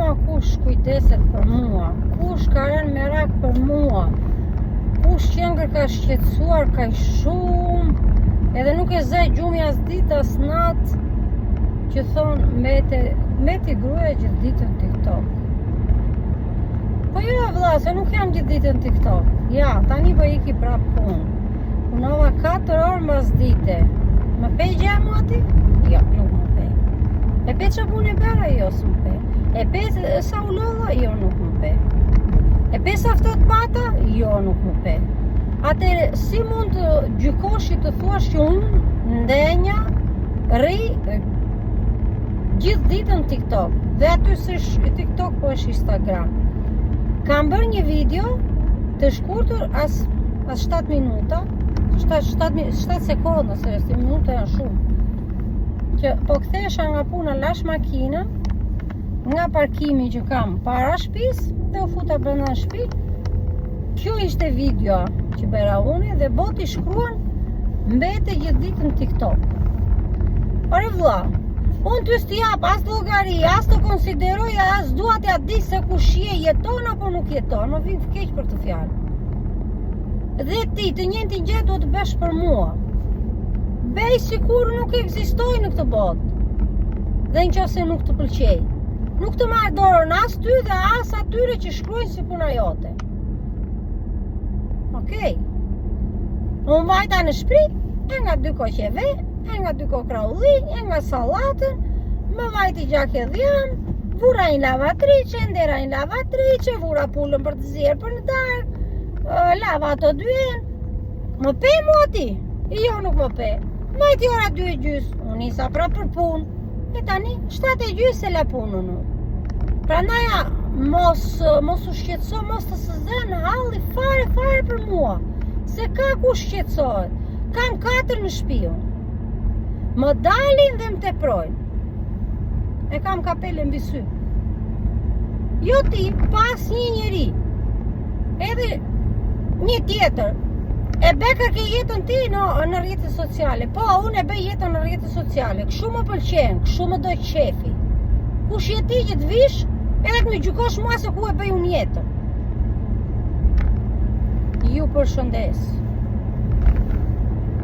mua kush kujdeset për mua, kush ka rënë merak për mua, kush qenkërka shqetësuar kaq shumë, edhe nuk e zë gjumi as ditë as natë, që thonë mete, meti gruaja gjithë ditën në TikTok. Po jo vëlla, se nuk jam gjithë ditën në TikTok. Ja, tani po iki prap punë. Punova 4 orë mbas dite. Më pe gjë mua ti? Jo, nuk më pe. E pe ça punë e bëra? Jo, s'më pe. E pe sa u lodha? Jo, nuk më pe. E pe sa ftohtë pata? Jo, nuk më pe. Atëherë, si mund të gjykosh që të thuash që unë ndenja rri gjithë ditën në TikTok dhe aty s'është TikTok po është Instagram. Kam bërë një video të shkurtër as as 7 minuta, 7 7 7 sekonda, se si minuta janë shumë. Që po kthehesha nga puna lash makinën nga parkimi që kam para shtëpisë dhe u futa brenda në shtëpi. Kjo ishte video që bëra unë dhe boti shkruan mbete gjithë ditën në TikTok. Ore vlla, unë ty s'ti jap as llogari, as të konsideroj, as dua t'ja di se kush je, jeton apo nuk jeton, më vjen keq për këtë fjalë. Dhe ti të njëjtën gjë duhet të bësh për mua. Bëj sikur nuk ekzistoj në këtë botë. Dhe në qoftë se nuk të pëlqej. Nuk të marr dorën as ty dhe as atyre që shkruajnë si puna jote. Okej. Unë vajta në shpi, e nga dy koqe ve, e nga dy kokrra ullinj, e nga sallatën, më vajti gjak e dhjam, vura një lavatriçe, ndera një lavatriçe, vura pulën për të zier për në darkë, lava ato dy enë, më pe mua ti, jo nuk më pe, vajti ora dy e gjys, unë nisa pra për punë, e tani, 7 e gjys e la punën unë. Prandaj, mos, mos u shqetëso, mos të së zënë halli fare, fare për mua, se ka kush shqetësohet, kam katër në shpi unë. Më dalin dhe më teprojnë. E kam kapele mbi sy. Jo ti, pas një njeri. Edhe një tjetër. E bëkërke jetën ti në, në rrjetet sociale. Po, unë e bëj jetën në rrjetet sociale. Kështu më pëlqen, kështu më do qefi. Kush je ti që të vish, edhe të më gjykosh mua se ku e bëj unë jetën. Ju përshëndes.